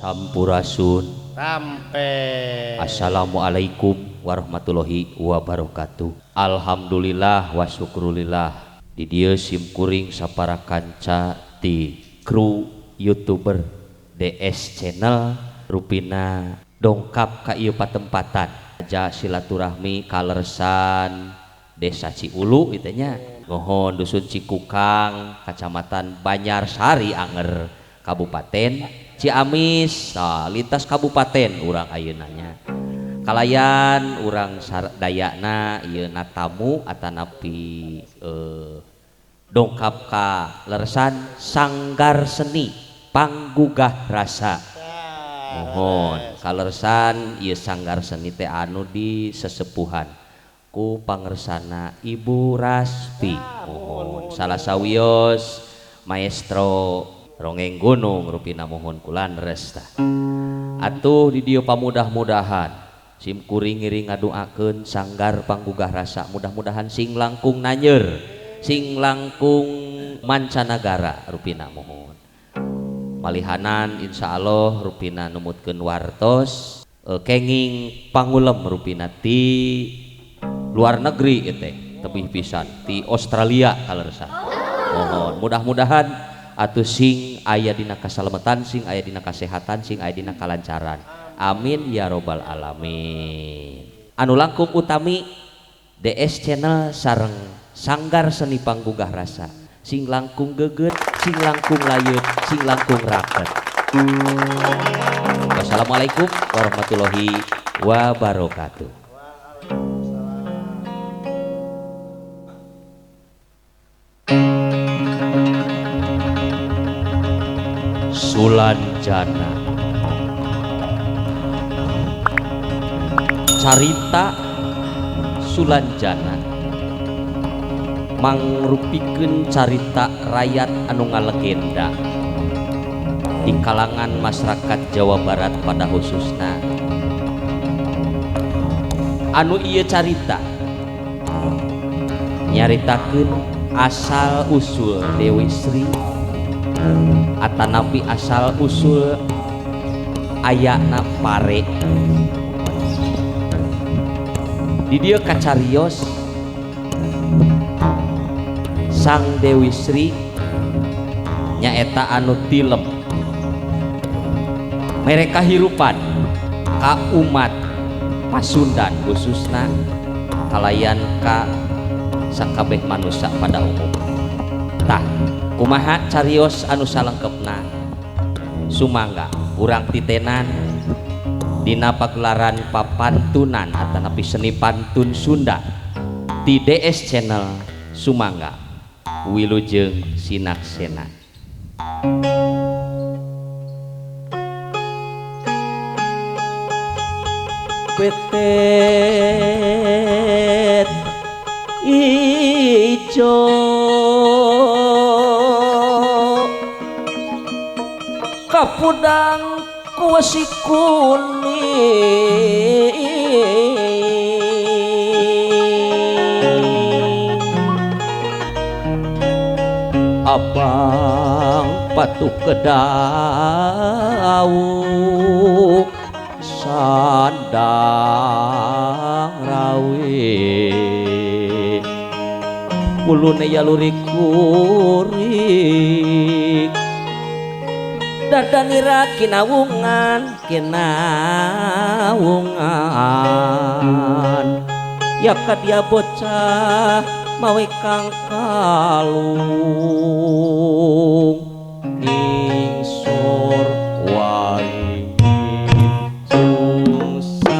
Sampurasun. Sampai. Assalamualaikum warahmatullahi wabarakatuh. Alhamdulillah wa syukurillah. Di dieu simkuring sapara kanca ti kru YouTuber DS Channel rupina dongkap ka ieu patempatan. Aja silaturahmi kalersan Desa Ciulu ieu teh nya. Ngohon Dusun Cikukang, Kacamatan Banjarsari Anger, Kabupaten Ciamis. Nah, lintas kabupaten urang ayeuna nya. Kalayan urang dayana ieu na tamu atanapi dongkap ka leresan Sanggar Seni Panggugah Rasa. Mohon kaleresan ieu Sanggar Seni teh anu di sesepuhan ku pangersana Ibu Raspi. Mohon salah sawios maestro Rongeng Gunung rupina mohon kulan resta. Atuh di dieu pamudah-mudahan sim kuring ngiring ngadoakeun Sanggar Panggugah Rasa mudah-mudahan sing langkung nanyer, sing langkung mancanagara rupina mohon. Malihanan insyaallah rupina numutkeun wartos kenging pangulem rupina ti luar negeri ieu teh tebih pisan ti Australia kaleresan. Mohon mudah-mudahan atuh sing aya dina kasalametan, sing aya dina kasehatan, sing aya dina kalancaran. Amin ya robbal alamin. Anu langkung utami DS Channel sareng Sanggar Seni Panggugah Rasa sing langkung geget, sing langkung layeut, sing langkung raket. Wassalamualaikum warahmatullahi wabarakatuh. Sulanjana carita Sulanjana mangrupikeun carita rakyat anu ngalegenda di kalangan masyarakat Jawa Barat pada khususna. Anu ieu carita nyaritakeun asal usul Dewi Sri atanapi asal usul ayana pare. Di dieu kacarios Sang Dewi Sri nyaeta anu tilem mere kahirupan ka umat Pasundan khususna kalayan ka sakabeh manusia pada umum. Tah kumaha carios anu salengkepna sumangga urang titenan dina pagelaran papantunan atanapi seni pantun Sunda di DS Channel. Sumangga wilujeng sinaksena. Betet ijo kapudang kuwesi kuning abang patuh kedau sandang rawe wulune yaluri kurik dadanira kinawungan kinawungan ya kadia bocah mawe kang kalung ingsor waringin sungsang.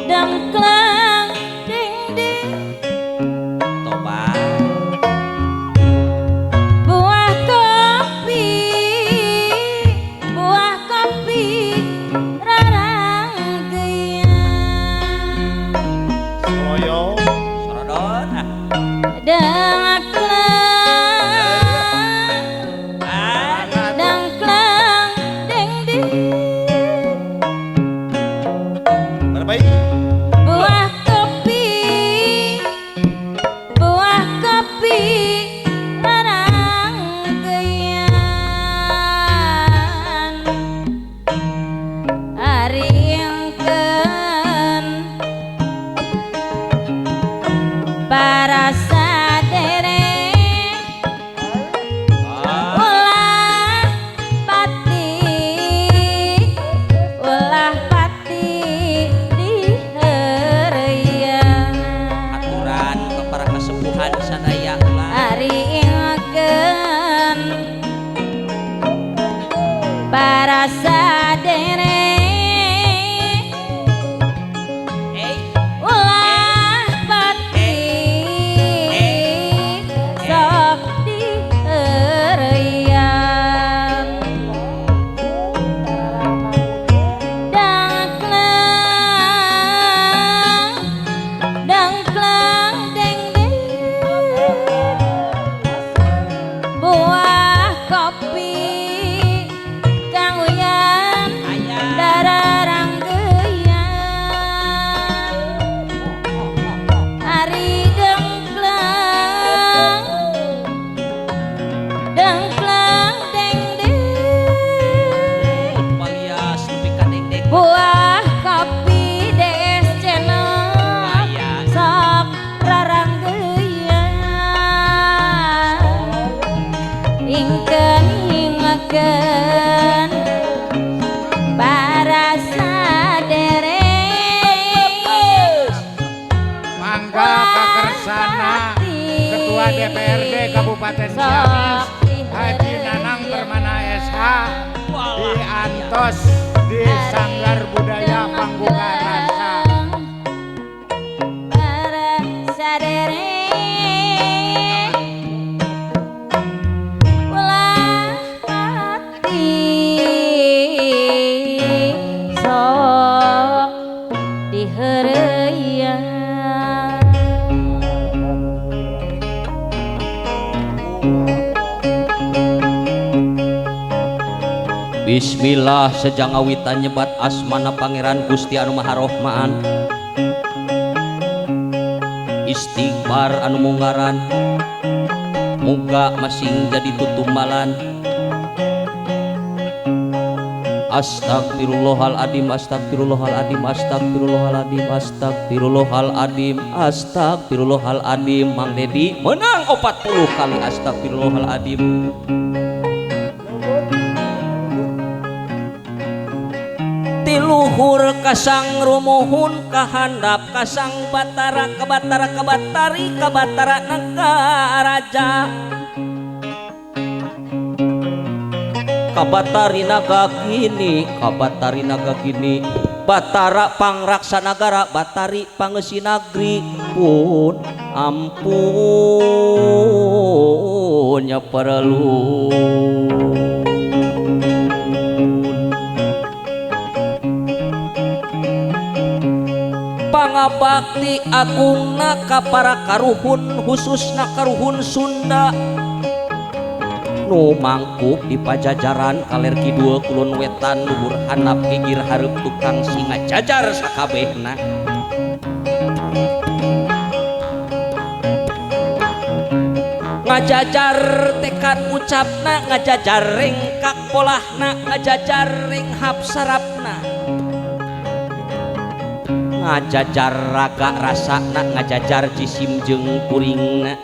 Dangklang ding ding Toba. Para sadere ulah pati sok diheureuyan dangklang dangklang deng deng buah kopi kang uyan dararanggeyan ari dengklang dengklang deng deng Palias nepi ka deng-deng. Buah kopi DS Channel sok raranggeyan ingkeun ingekeun para sadere Mangga kakersana Ketua DPRD Kabupaten Ciamis Haji Nanang Permana SH diantos di Sanggar Budaya Pangbuka Rasa. Para sadere ulah pati sok diheureuyan. Bismillah sejangawitan nyebat asmana Pangeran Gusti anu Maha Rohman. Istighfar anu munggaran muga masing jadi tutumbalan. Astagfirullahaladzim, astagfirullahaladzim, astagfirullahaladzim, astagfirullahaladzim, astagfirullahaladzim. Mang Dedi menang 40 kali astagfirullahaladzim. Tiluhur kasang rumuhun kahandap kasang batara kabatara kabatari kabatara nagaraja kabatari naga kini kabatari naga kini batara pangraksa nagara batari pangeusi nagri pun ampun nya perlu. Pangabakti agungna ka para karuhun khususna karuhun Sunda nu mangkup di Pajajaran kaler kidul kulon wetan luhur handap gigir hareup tukang singa jajar sakabehna. Ngajajar tekad ucapna ngajajar rengkak polahna ngajajar renghap sarapna ngajajar raga rasana ngajajar jisim jeung kuringna.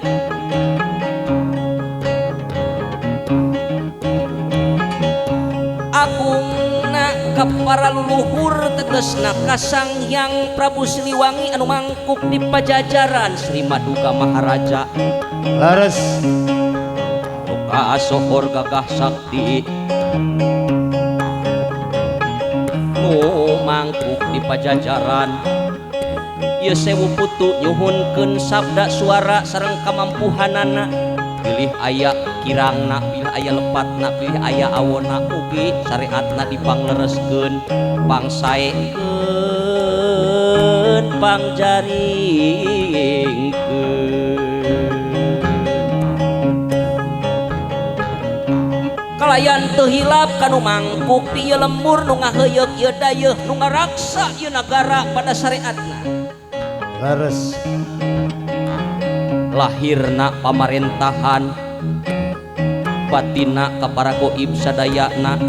Agungna ka para luluhur tegesna ka Sang Hyang Prabu Siliwangi anu mangkuk di Pajajaran Sri Maduga Maharaja. Leres. Ka asohor gagah sakti nu mangkuk di Pajajaran ieu sewu putu nyuhunkeun sabda suara sareng kamampuhanana pilih aya kirangna pilih aya lepatna pilih aya awona ugi syariatna dipanglereskeun pangsaekeun pangjaringkeun. Kalayan teu hilap kanu mangkuk di ieu lembur nu ngaheuyeuk ieu dayeuh nu ngaraksa ieu nagara pada syariatna. Leres. Lahirna pamarentahan batina ka para goib sadayana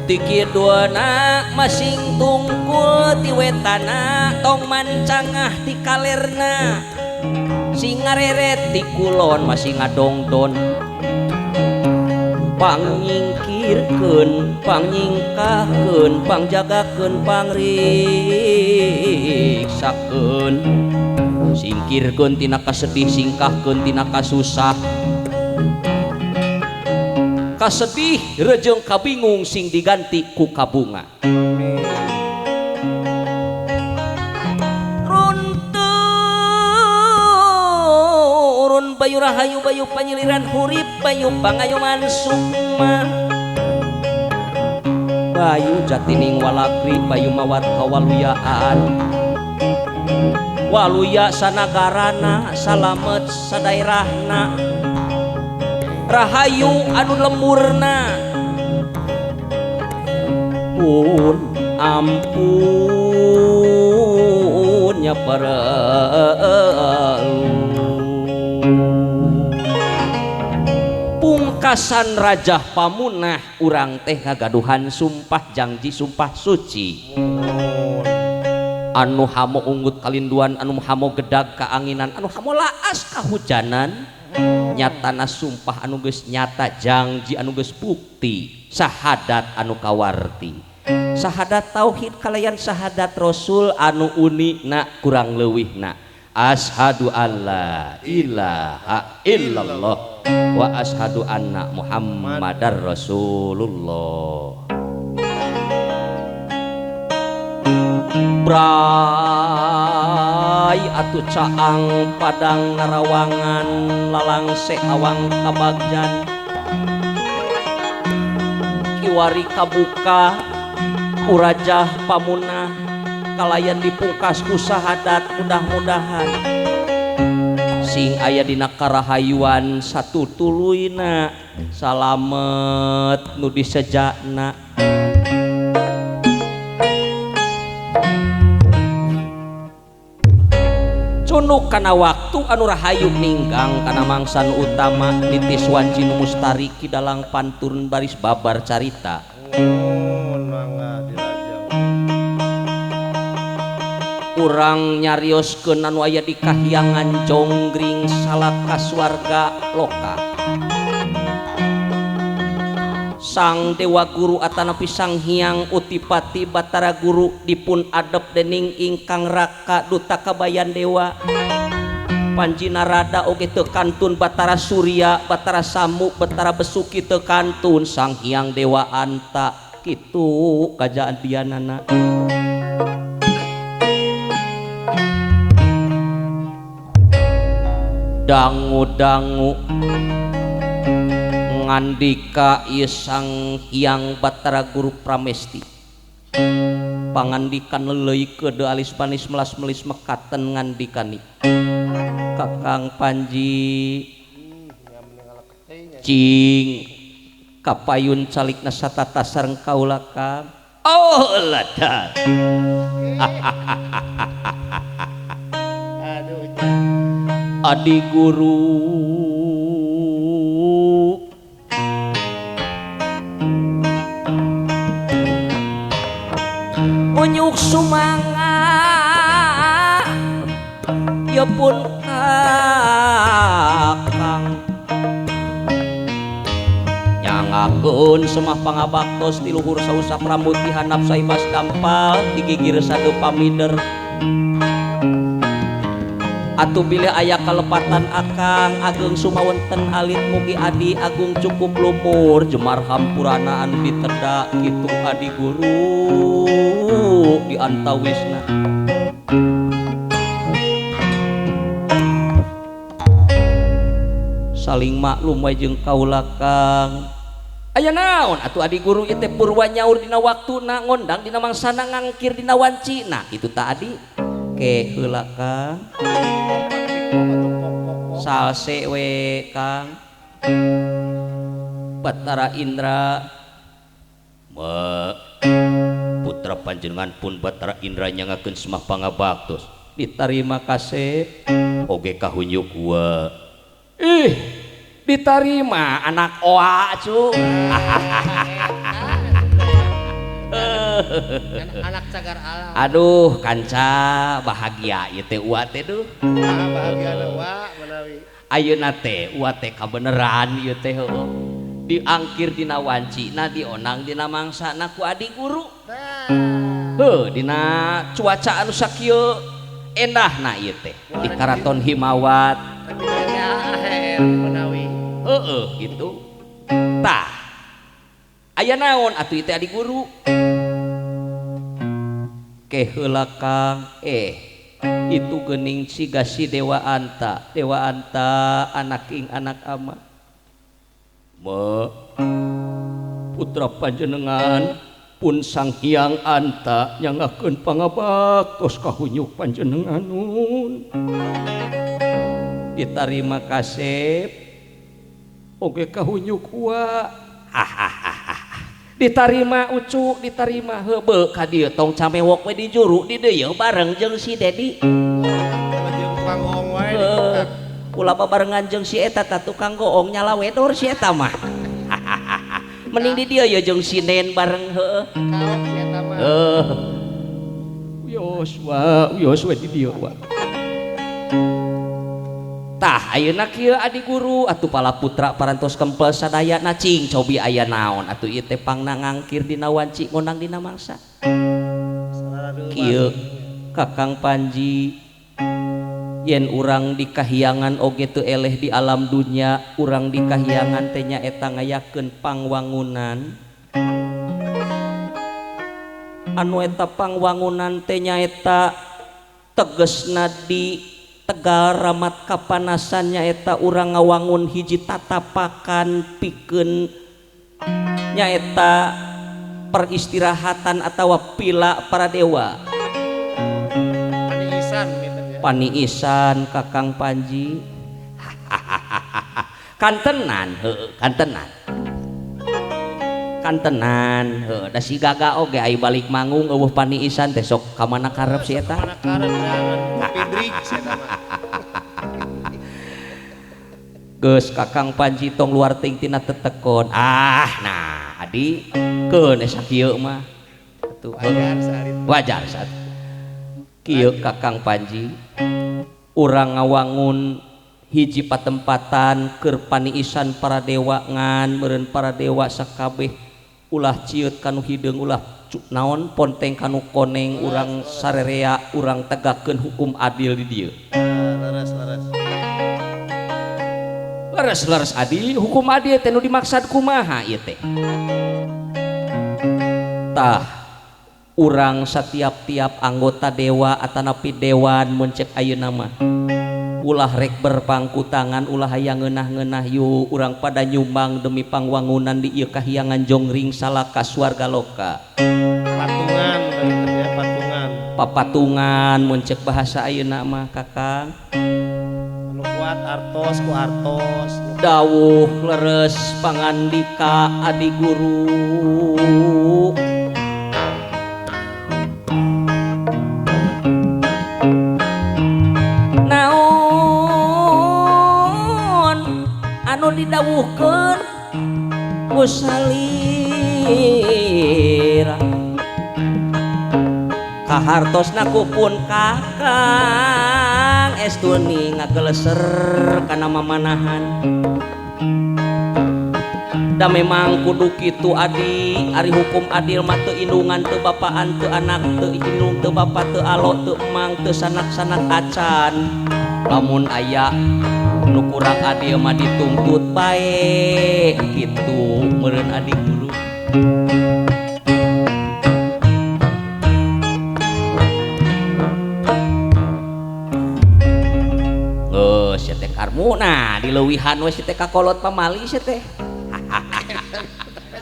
ti kidulna masing tungkul ti wetana tong mancangah ti kalerna sing ngareret ti kulon masih ngadongdon pangnyingkirkeun pangnyingkahkeun pangjagakeun pangriksakeun singkirkeun tina kasedih singkahkeun tina kasusah. Kasedih rejeng kabingung sing diganti ku kabunga. Runturun bayu rahayu bayu panyiliran hurip bayu pangayoman sukma. Bayu jatining walakri bayu mawar kawaluyaan. Waluya sanagarana salamet sadaerahna. Rahayu anu lemurna pun ampun nya perlu. Pungkasan Raja Pamunah urang teh ngagaduhan sumpah janji sumpah suci. Anu hamo unggut kalinduan, anu hamo gedag kaanginan, anu hamo laas kahujanan. Nyatana sumpah anu geus nyata janji anu geus bukti sahadat anu kawarti sahadat tauhid kalayan sahadat rasul anu unina kurang leuwihna asyhadu alla ilaha illallah wa asyhadu anna muhammadar rasulullah. Bray atuh caang padang narawangan lalangse awang kabagjan kiwari kabuka kurajah pamunah kalayan dipungkas ku sahadat mudah-mudahan sing aya dina karahayuan satu tuluyna salamet nu disejana. Cunuk kana waktu anu rahayu ninggang kana mangsa nu utama nitis wanci nu mustari ki dalang pantun baris babar carita. Urang nyarioskeun anu aya di kahyangan jonggring salaka swarga loka. Sang Dewa Guru atanapi Sang Hyang Utipati Batara Guru dipun adep dening ingkang raka duta kabayan dewa. Panji Narada oge teu kantun Batara Surya, Batara Samu, Batara Besuki teu kantun Sang Hyang Dewa Anta kitu kajaan dianana. Dangu-dangu ngandika ieu Sang Hyang Batara Guru Pramesti pangandikan leuleui keudeu alis manis melas melis mekaten ngandikani Kakang Panji cing kapayun calikna satata sareng kaula Kang. Oh ladan. Adi guru unyuk sumanga ya pun kakang nyangakeun semah pangabaktos ti luhur sausap rambut ti handap saibas dampal ti gigir sadu pamider atuh bilih aya kalepatan akang ageng sumawonten alit mugi adi agung cukup lumur jemar hampurana anu diteda kitu adi guru di antawisna. Saling maklum wae jeung kaula Kang. Aya naon atuh adi guru ieu teh purwa nyaur dina waktuna ngondang dina mangsana ngangkir dina wancina kitu ta adi. Ke heula Kang. Salse we Kang. Batara Indra me putra panjenengan pun Batara Indra nyangakeun semah pangabaktos ditarima kasep oge kahunyuk wa. Ih ditarima anak oa cu. Anak cagar alam. Aduh kanca bahagia ieu teh ua teh duh. Bahagia wa menawi. Ayeuna teh ua teh kabeneran ieu teh heueuh. Diangkir dina wancina dionang dina mangsana ku adi guru. Heuh dina cuaca anu sakieu endahna ieu teh di Karaton Himawat. Heeh gitu. Tah Aya naon atuh ieu teh adi guru? Ke heula Kang, itu geuning siga si Dewa Anta, Dewa Anta anak ing anak ama. Me putra panjenengan pun Sang Hyang Anta nyangakeun pangabaktos kahunyuk panjenengan nun. Ditarima kasep oge kahunyuk wa. Ditarima ucu, ditarima heubeul ka dieu tong camewok we di juru di dieu bareng jeung si Dedi. Jeung tukang goong wae di ulah babarengan jeung si eta ta tukang goong nyala wedor si eta mah. Mending di dieu ye jeung si Nen bareng heueuh. Kaok si eta mah. Heuh. Wios wa, wios we di dieu wa. Tah ayeuna kieu adi guru atuh pala putra parantos kempel sadayana cing cobi aya naon atuh ieu teh pangna ngangkir dina wanci ngonang dina mangsa. Kieu Kakang Panji yen urang di kahyangan oge teu eleh di alam dunya urang di kahyangan teh nyaeta ngayakeun pangwangunan anu eta pangwangunan teh nyaeta tegesna di Tegal ramat kapanasan nyaeta urang ngawangun hiji tatapakan pikeun nyaeta peristirahatan atawa pila para dewa. Paniisan gitu ya. Paniisan Kakang Panji. Kantenan heueuh, kantenan. Kantenan heueuh, da si Gaga oge ai balik manggung eueuh paniisan teh sok ka mana karep si eta. Ka mana karep jangan kopi drink si eta mah. Geus Kakang Panji tong luar ting tina tetekon. Ah, nah adi keun esa kieu mah. Atuh wajar saat. Wajar saat. Kieu Kakang Panji urang ngawangun hiji patempatan keur paniisan para dewa ngan meureun para dewa sakabeh ulah cieut kanu hideung ulah naon ponteng kanu koneng urang sarerea urang tegakkeun hukum adil di dieu. Leres leres. Leres leres adil hukum adil teh nu dimaksad kumaha ieu teh? Tah urang setiap-tiap anggota dewa atanapi dewan mun cek ayeuna mah ulah rek berpangku tangan ulah hayang ngeunah-ngeunah yu urang pada nyumbang demi pangwangunan di ieu kahyangan Jonggring Salaka Swarga Loka. Patungan ya, patungan. Papatungan mun cek bahasa ayeuna mah Kakang. Anu kuat artos ku artos. Dawuh leres pangandika adi guru. Anu didawuhkeun ku salira kahartosna ku pun Kakang estuni ngageleser kana mamanahan. Da memang kudu kitu adi ari hukum adil mah teu indungan teu bapaan teu anak teu indung teu bapa teu alo teu emang teu sanak-sanak acan lamun aya nu kurang adil mah dituntut bae kitu meureun adi guru. Geus sia teh karmuna dileuwihan we sia teh kakolot pamali sia teh.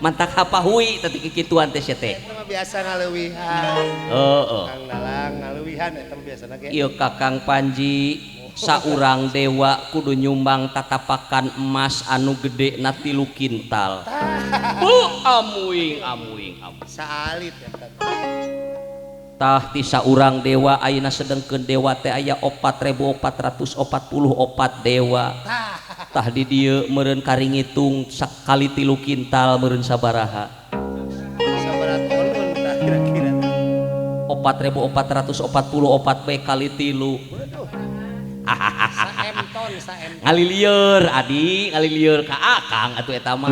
Mantak hapahui teh kikituan teh sia teh. Eta mah biasa ngaleuwihan. Heeh. Kang Dalang ngaleuwihan eta mah biasana ge. Ieu Kakang Panji saurang dewa kudu nyumbang tatapakan emas anu gede na 3 kintal. Bu amuing amuing amuing. Saalit eta. Tah ti saurang dewa ayeuna sedengkeun dewa teh aya 4444 dewa. Tah di dieu meureun karingitung sakali 3 kintal meureun sabaraha? Sabaraha ton tah kira-kira. 4444 B kali 3. Saem ton. Ngalilieur adi, ngalilieur ka akang atuh eta mah.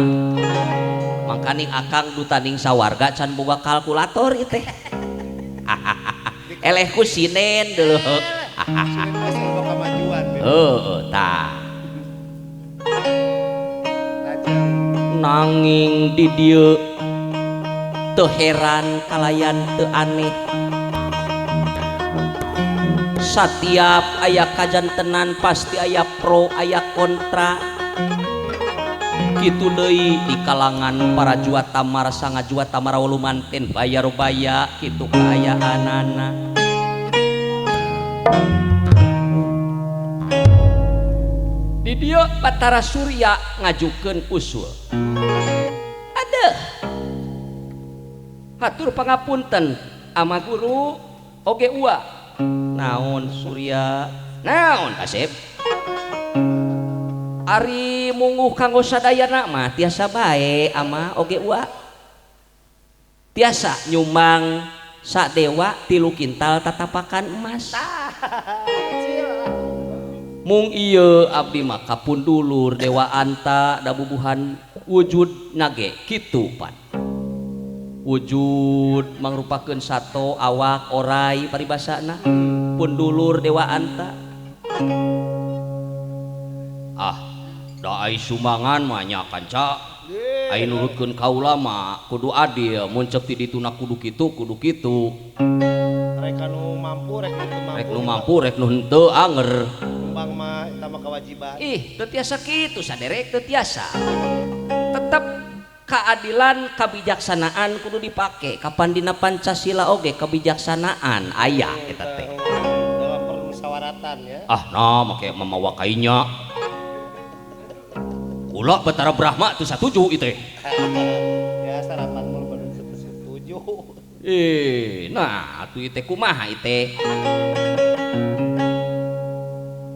Mangkaning akang dutaning sawarga can boga kalkulator ieu teh. Eleh ku sinen dulu. Sinen geus boga kamajuan. Heuh, tah. Nanging di dieu Teu heran kalayan teu aneh. Satiap aya kajantenan pasti aya pro aya kontra. Kitu deui di kalangan para juatamara sanga juatamara wolu manten bayar baya kitu kaayaanana. Di dieu Batara Surya ngajukeun usul. Aduh. Hatur pangapunten ama guru oge ua. Naon Surya? Naon Asep? Ari munguh kanggo sadayana mah tiasa bae ama oge ua. Tiasa nyumbang sadewa 3 kintal tatapakan emas. Mung ieu abdi mah kapun dulur Dewa Anta da bubuhan wujud nage kitu pan. Wujud mangrupakeun sato awak orai paribasana pun dulur Dewa Anta. Ah, da ai sumbangan mah nya kanca. Ai nurutkeun kaula mah kudu adil, mun ceuk ti dituna kudu kitu, kudu kitu. Rek anu mampu, rek nu teu mampu. Rek nu mampu, rek nu henteu anger. Nyumbang mah eta mah kewajiban. Ih, teu tiasa kitu saderek teu tiasa. Tetep keadilan kebijaksanaan kudu dipake. Kapan dina Pancasila oge kebijaksanaan aya eta teh. Dalam permusyawaratan ya. Ah, nah make mamawa kainya. Kula Batara Brahma teu satuju ieu teh. Ya sarapan mulu baru setuju. Nah atuh ieu teh kumaha ieu teh?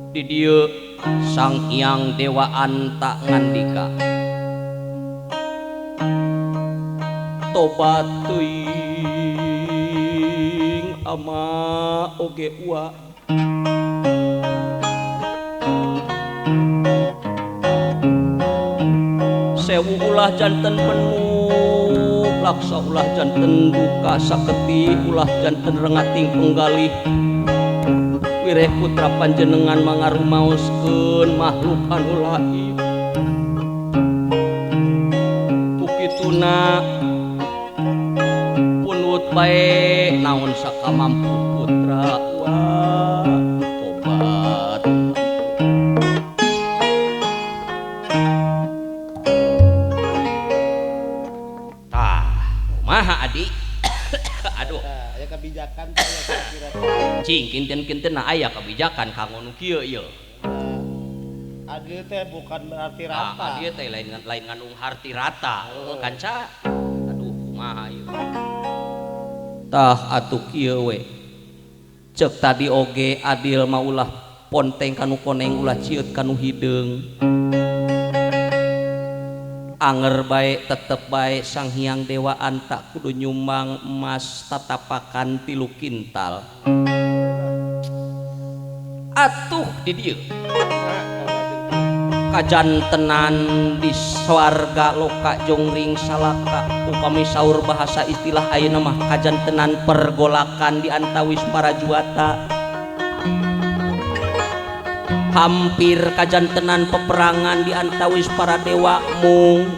Di dieu Sang Hyang Dewa Anta ngandika. Tobat teuing ama oge ua. Sewu ulah janten penuh, laksa ulah janten duka saketi, ulah janten rengating penggalih. Wireh putra panjenengan mangarumaoskeun makhluk anu laib. Kukituna punut bae naon sakamampu putra wa tobat. Tah, kumaha adi? Aduh. Aya kebijakan teh kira-kira. Cing kinten-kinten na aya kebijakan kanggo nu kieu ieu. Adil teh bukan berarti rata. Adil teh lain lain ngandung harti rata. Heuh kanca. Aduh kumaha ieu. Tah atuh kieu we. Ceuk tadi oge adil mah ulah ponteng kanu koneng ulah cieut kanu hideung. Anger bae tetep bae Sang Hyang Dewa Anta kudu nyumbang emas tatapakan 3 kintal. Atuh di dieu kajantenan di swarga loka jongring salaka upami saur bahasa istilah ayeuna mah kajantenan pergolakan di antawis para juata. Hampir kajantenan peperangan di antawis para dewa mung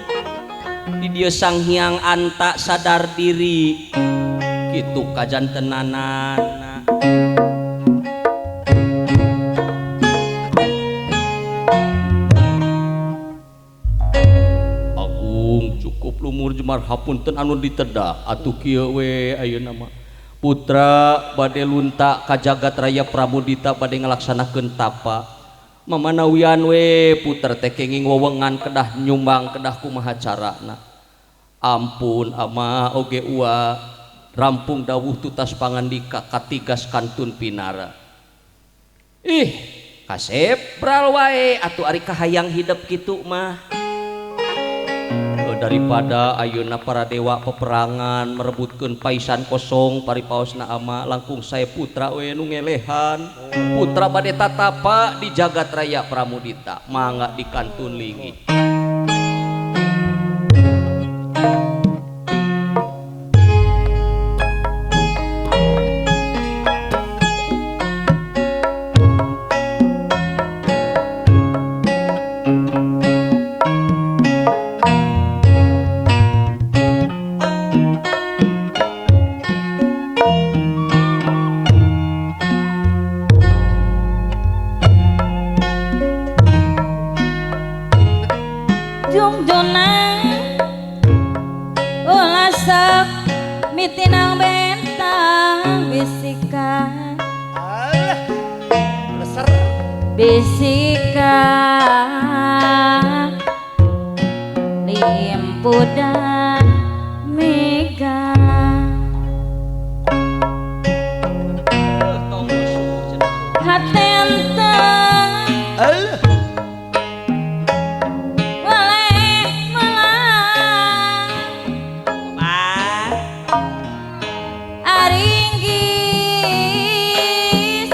di dieu Sang Hyang Anta sadar diri kitu kajantenanana. Agung cukup lumur jemar hapunten anu ditedah atuh kieu we ayeuna mah putra bade lunta ka jagat raya Pramudita bade ngalaksanakeun tapa. Mamanawian we puter teh kenging wewengan kedah nyumbang kedah kumaha carana. Ampun ama oge ua rampung dawuh tutas pangandika katigas kantun pinara. Ih kasep bral wae atuh ari kahayang hidep kitu mah. Daripada ayeuna para dewa peperangan merebutkeun paisan kosong paripaosna ama langkung sae putra we nu ngelehan. Putra bade tatapa di jagat raya Pramudita mangga di kantun linggih. Jungjuna ulah sok mitinang bentang bisikan Alah. Leser. Bisikan limpudan mega hatenteng Alah. Weleh melang aringgis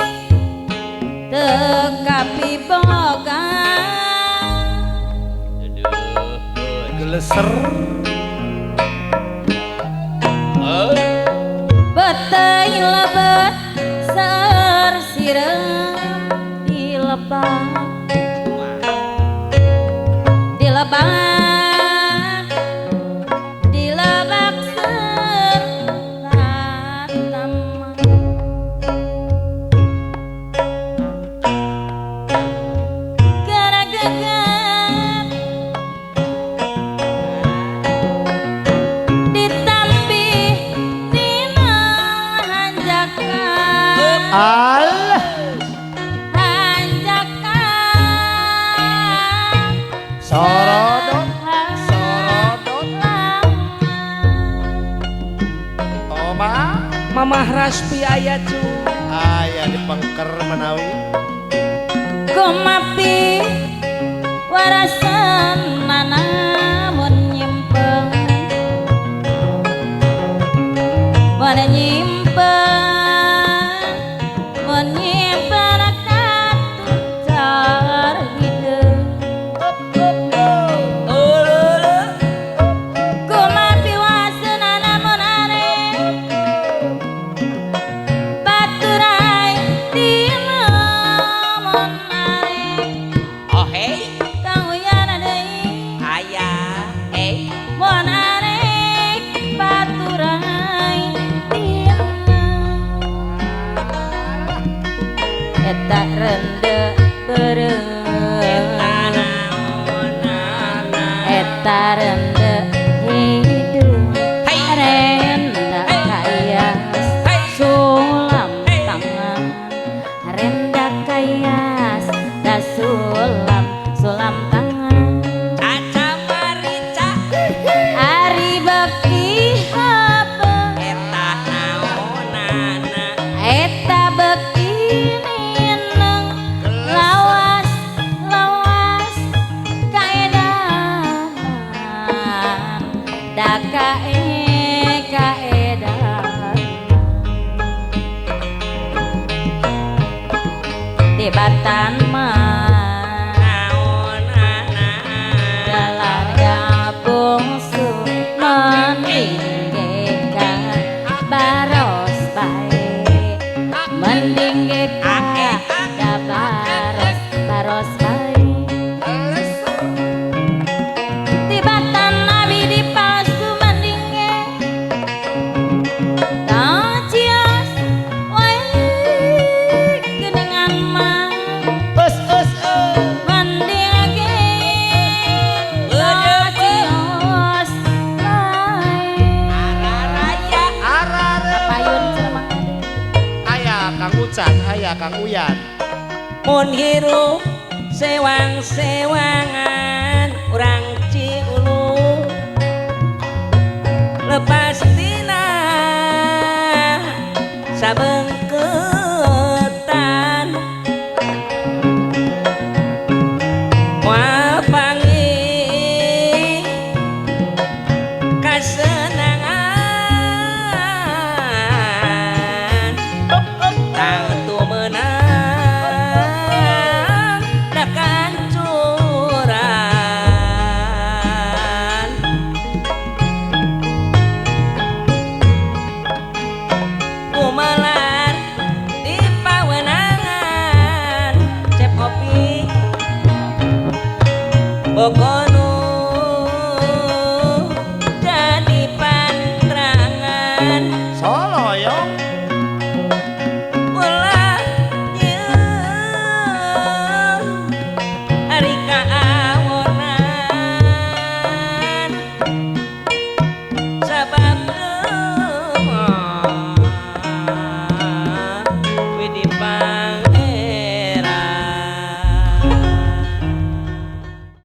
tekapi boga Geleser. Betei lebet seur sireum di lebak di lebak di lebak seur tataman garagegat ditambih dina hanjakan Alah. Hanjakan Sorodot. Sorodot. Toma. Mamah Raspi aya cu. Aya di pengker menawi. Kumapi warasan nanamun nyimpeng mun nyimpeng mun nyimpeng katucar hideung kumapi wasenana mun arek baturai dina mun arek Oh hey, kang uyana deui aya eh mun arek baturai dina eta rende beureum eta naonana eta rende hidup Hai. renda kayas Hai. sulam Hey. tangan renda kayas da sulam sulam tangan Caca marica ari beki haba eta naonana eta beki nineng lawas lawas kaedanan da kae kaedanan tibatan mah naonana jalan gabungsu mending ge ka baros bae mending ge ka da baros baros bae tibatan nabi di palsu mending ge tacios wae geuningan mah Us us us. mending ge tacios wae Araraya Arare. payun cenah Aya Kang Ucan, aya Kang Uyan. Mun hirup sewang-sewangan